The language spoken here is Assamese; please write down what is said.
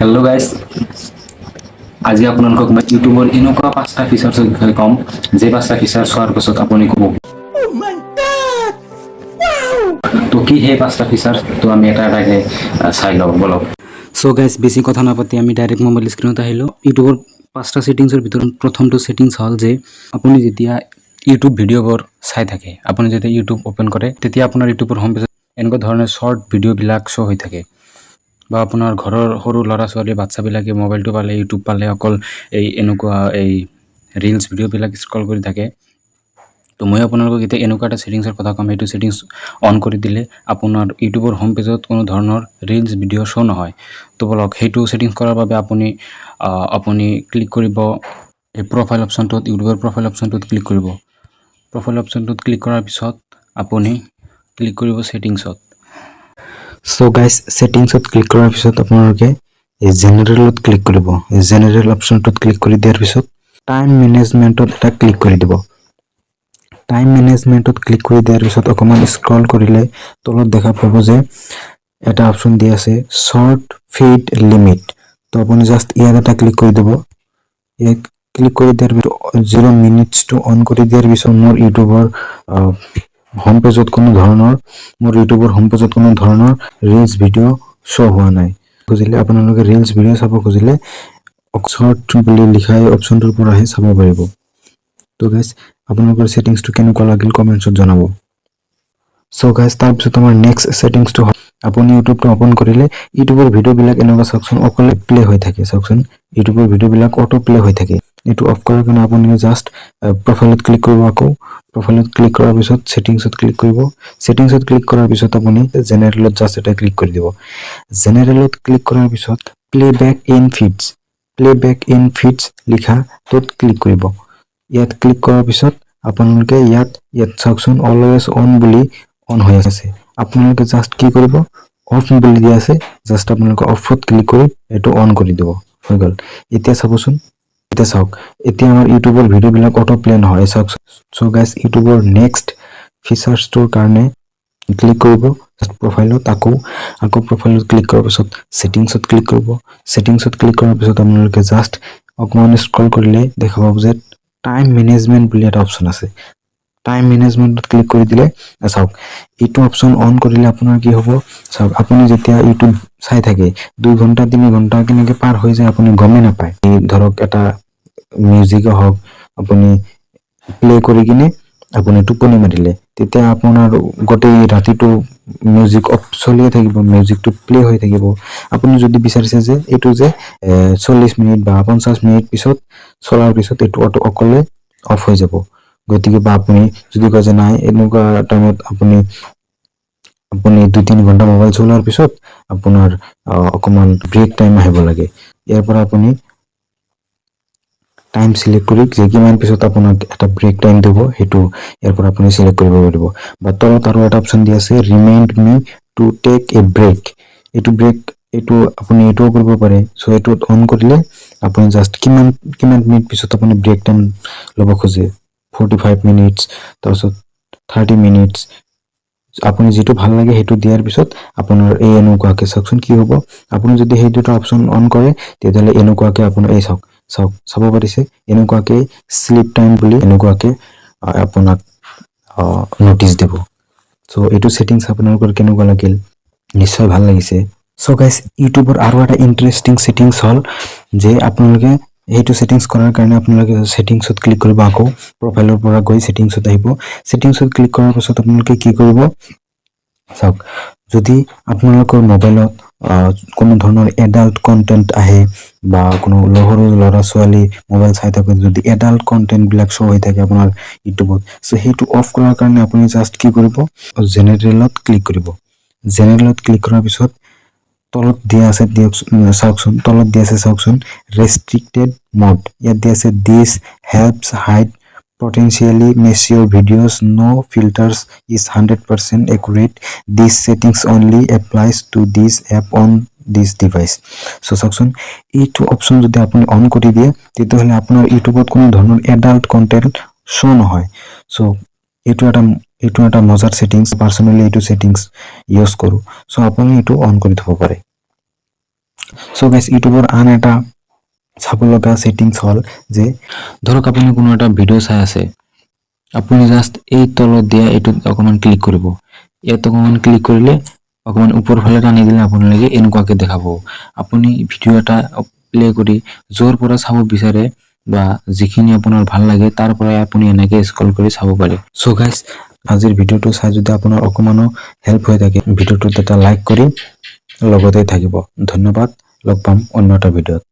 হেল্ল' গাইজ, আজি আপোনালোকক মই ইউটিউবৰ এনেকুৱা পাঁচটা ফিচাৰ্ছৰ বিষয়ে ক'ম, যে পাঁচটা ফিচাৰ চোৱাৰ পাছত আপুনি ক'ব, তো কি সেই পাঁচটা ফিচাৰ্ছ? তো আমি এটা এটাকৈ চাই লওঁ বলক। চ' গাইজ, বেছি কথা নাপাতি আমি ডাইৰেক্ট মোবাইল স্ক্ৰীণত আহিলোঁ। ইউটিউবৰ পাঁচটা ছেটিংছৰ ভিতৰত প্ৰথমটো ছেটিংছ হ'ল যে আপুনি যেতিয়া ইউটিউব ভিডিঅ'বোৰ চাই থাকে, আপুনি যেতিয়া ইউটিউব অ'পেন কৰে, তেতিয়া আপোনাৰ ইউটিউবৰ হোম পেজত এনেকুৱা ধৰণৰ শ্বৰ্ট ভিডিঅ'বিলাক শ্ব' হৈ থাকে বা আপোনাৰ ঘৰৰ সৰু ল'ৰা ছোৱালী, বাচ্ছাবিলাকে মোবাইলটো পালে, ইউটিউব পালে অকল এই এনেকুৱা এই ৰিলচ ভিডিঅ'বিলাক স্ক্ৰল কৰি থাকে। তো মই আপোনালোকক এতিয়া এনেকুৱা এটা ছেটিংছৰ কথা ক'ম, সেইটো ছেটিংছ অন কৰি দিলে আপোনাৰ ইউটিউবৰ হোম পেজত কোনো ধৰণৰ ৰিলচ ভিডিঅ' শ্ব' নহয়। তো বলক, সেইটো ছেটিংছ কৰাৰ বাবে আপুনি ক্লিক কৰিব এই প্ৰফাইল অপশ্যনটোত, ইউটিউবৰ প্ৰফাইল অপশ্যনটোত ক্লিক কৰিব। প্ৰফাইল অপশ্যনটোত ক্লিক কৰাৰ পিছত আপুনি ক্লিক কৰিব ছেটিংছত। চ' গাইজ, ছেটিংছত ক্লিক কৰাৰ পিছত আপোনালোকে এই জেনেৰেলত ক্লিক কৰিব। এই জেনেৰেল অপশ্যনটোত ক্লিক কৰি দিয়াৰ পিছত টাইম মেনেজমেণ্টত এটা ক্লিক কৰি দিব। টাইম মেনেজমেণ্টত ক্লিক কৰি দিয়াৰ পিছত অকণমান স্ক্ৰল কৰিলে তলত দেখা পাব যে এটা অপশ্যন দি আছে শ্বৰ্ট ফিড লিমিট। তো আপুনি জাষ্ট ইয়াত এটা ক্লিক কৰি দিব। ইয়াত ক্লিক কৰি দিয়াৰ পিছত 0 মিনিটছটো অন কৰি দিয়াৰ পিছত মোৰ ইউটিউবৰ হোম পেজত কোনো ধৰণৰ ৰিলচ ভিডিঅ' শ্ব' হোৱা নাই। খুজিলে আপোনালোকে ৰিলচ ভিডিঅ' চাব খুজিলে শ্বৰ্ট বুলি লিখা এই অপশ্যনটোৰ পৰাহে চাব পাৰিব। তো গাইজ, আপোনালোকৰ ছেটিংছটো কেনেকুৱা লাগিল কমেণ্টছত জনাব। চ' গাইজ, তাৰপিছত আমাৰ নেক্সট ছেটিংছটো হ'ল আপুনি ইউটিউবটো অ'পেন কৰিলে ইউটিউবৰ ভিডিঅ'বিলাক এনেকুৱা চাওকচোন, অকলে প্লে হৈ থাকে। চাওকচোন, ইউটিউবৰ ভিডিঅ'বিলাক অট' প্লে হৈ থাকে। এইটো অফ কৰাৰ কাৰণে আপুনি জাষ্ট প্ৰফাইলত ক্লিক কৰিব। আকৌ প্ৰফাইলত ক্লিক কৰাৰ পিছত ছেটিংছত ক্লিক কৰিব। ছেটিংছত ক্লিক কৰাৰ পিছত আপুনি জেনেৰেলত জাষ্ট এটা ক্লিক কৰি দিব। জেনেৰেলত ক্লিক কৰাৰ পিছত Play back in feeds লিখাটোত click কৰিব। ইয়াত ক্লিক কৰাৰ পিছত আপোনালোকে ইয়াত চাওকচোন, অলৱেজ অন বুলি অন হৈ আছে। আপোনালোকে জাষ্ট কি কৰিব, অফ বুলি দিয়া আছে, জাষ্ট আপোনালোকে অফত ক্লিক কৰি এইটো অন কৰি দিব। হৈ গ'ল। এতিয়া চাবচোন, এতিয়া চাওক, এতিয়া আমাৰ ইউটিউবৰ ভিডিঅ'বিলাক অট' প্লে নহয়। চাওক। চ' গাইজ, ইউটিউবৰ নেক্সট ফিচাৰ্ছটোৰ কাৰণে ক্লিক কৰিব প্ৰফাইলত। আকৌ প্ৰফাইলত ক্লিক কৰাৰ পিছত ছেটিংছত ক্লিক কৰিব। ছেটিংছত ক্লিক কৰাৰ পিছত আপোনালোকে জাষ্ট অকণমান স্ক্ৰল কৰিলে দেখা পাব যে টাইম মেনেজমেণ্ট বুলি এটা অপশ্যন আছে। টাইম মেনেজমেণ্টত ক্লিক কৰি দিলে চাওক, এইটো অপশ্যন অন কৰিলে আপোনাৰ কি হ'ব চাওক। আপুনি যেতিয়া ইউটিউব চাই থাকে, 2 ঘণ্টা 3 ঘণ্টা কেনেকৈ পাৰ হৈ যায় আপুনি গমেই নাপায়। এই ধৰক এটা মিউজিকে হওক, আপুনি প্লে কৰি কিনে আপুনি টোপনি মাৰিলে, তেতিয়া আপোনাৰ গোটেই ৰাতিটো মিউজিক অফ চলিয়ে থাকিব, মিউজিকটো প্লে হৈ থাকিব। আপুনি যদি বিচাৰিছে যে এইটো যে 40 মিনিট বা 50 মিনিট পিছত চলাৰ পিছত এইটো অটো অকলে অফ হৈ যাব। গতিকে বা আপুনি যদি কয় যে নাই, এনেকুৱা টাইমত আপুনি 2-3 ঘণ্টা মোবাইল চলোৱাৰ পিছত আপোনাৰ অকণমান ব্ৰেক টাইম আহিব লাগে, ইয়াৰ পৰা আপুনি টাইম চিলেক্ট কৰি যে কিমান পিছত আপোনাক এটা ব্ৰেক টাইম দিব, সেইটো ইয়াৰ পৰা আপুনি চিলেক্ট কৰিব পাৰিব। বা তলত আৰু এটা অপশ্যন দি আছে, "Remind me to take a break"। এইটো ব্ৰেক, এইটো আপুনি এইটোও কৰিব পাৰে। চ' এইটোত অন কৰিলে আপুনি জাষ্ট কিমান কিমান মিনিট পিছত আপুনি ব্ৰেক টাইম ল'ব খোজে, 45 মিনিটছ, তাৰপিছত 30 মিনিটছ, আপুনি যিটো ভাল লাগে সেইটো দিয়াৰ পিছত আপোনাৰ এই এনেকুৱাকৈ চাওকচোন কি হ'ব। আপুনি যদি সেই দুটা অপশ্যন অন কৰে, তেতিয়াহ'লে এনেকুৱাকৈ আপোনাৰ এই চাওক চাওক, চাব পাৰিছে, এনেকুৱাকৈ শ্লিপ টাইম বুলি এনেকুৱাকৈ আপোনাক ন'টিচ দিব। চ' এইটো ছেটিংছ আপোনালোকৰ কেনেকুৱা লাগিল? নিশ্চয় ভাল লাগিছে। চ' গাইজ, ইউটিউবৰ আৰু এটা ইণ্টাৰেষ্টিং ছেটিংছ হ'ল যে আপোনালোকে সেইটো ছেটিংছ কৰাৰ কাৰণে আপোনালোকে ছেটিংছত ক্লিক কৰিব। আকৌ প্ৰফাইলৰ পৰা গৈ ছেটিংছত আহিব। ছেটিংছত ক্লিক কৰাৰ পাছত আপোনালোকে কি কৰিব চাওক, যদি আপোনালোকৰ মোবাইলত কোনো ধৰণৰ এডাল্ট কণ্টেণ্ট আহে বা কোনো সৰু ল'ৰা ছোৱালী মোবাইল চাই থাকে, যদি এডাল্ট কণ্টেণ্টবিলাক শ্ব' হৈ থাকে আপোনাৰ ইউটিউবত, চ' সেইটো অফ কৰাৰ কাৰণে আপুনি জাষ্ট কি কৰিব, জেনেৰেলত ক্লিক কৰিব। জেনেৰেলত ক্লিক কৰাৰ পিছত তলত দিয়া আছে, দিয়কচোন, চাওকচোন, তলত দিয়া আছে চাওকচোন, ৰেষ্ট্ৰিক্টেড মড। ইয়াত দিয়া আছে, "This helps hide potentially mature videos. No filters is 100% accurate. This settings only applies to this app on this device." So চাওকচোন, এইটো অপশ্যন যদি আপুনি অন কৰি দিয়ে, তেতিয়াহ'লে আপোনাৰ ইউটিউবত কোনো ধৰণৰ এডাল্ট কণ্টেণ্ট শ্ব' নহয়। চ' এইটো এটা মজাৰ ছেটিংছ। পাৰ্চনেলি এইটো ছেটিংছ ইউজ কৰোঁ। চ' আপুনি এইটো অন কৰি থ'ব পাৰে। চ' গাইজ, ইউটিউবৰ আন এটা চাব লগা ছেটিংছ হ'ল যে ধৰক আপুনি কোনো এটা ভিডিঅ' চাই আছে, আপুনি জাষ্ট এই তলত দিয়া এইটোত অকণমান ক্লিক কৰিব। ইয়াত অকণমান ক্লিক কৰিলে, অকণমান ওপৰ ফালে টানি দিলে আপোনালোকে এনেকুৱাকৈ দেখাব। আপুনি ভিডিঅ' এটা প্লে' কৰি য'ৰ পৰা চাব বিচাৰে বা যিখিনি আপোনাৰ ভাল লাগে, তাৰ পৰাই আপুনি এনেকৈ স্ক্ৰল কৰি চাব পাৰে। চ' গাইজ, আজিৰ ভিডিঅ'টো চাই যদি আপোনাৰ অকণমানো হেল্প হৈ থাকে, ভিডিঅ'টোত এটা লাইক কৰি লগতে থাকিব। ধন্যবাদ, লগ পাম অন্য এটা ভিডিঅ'ত।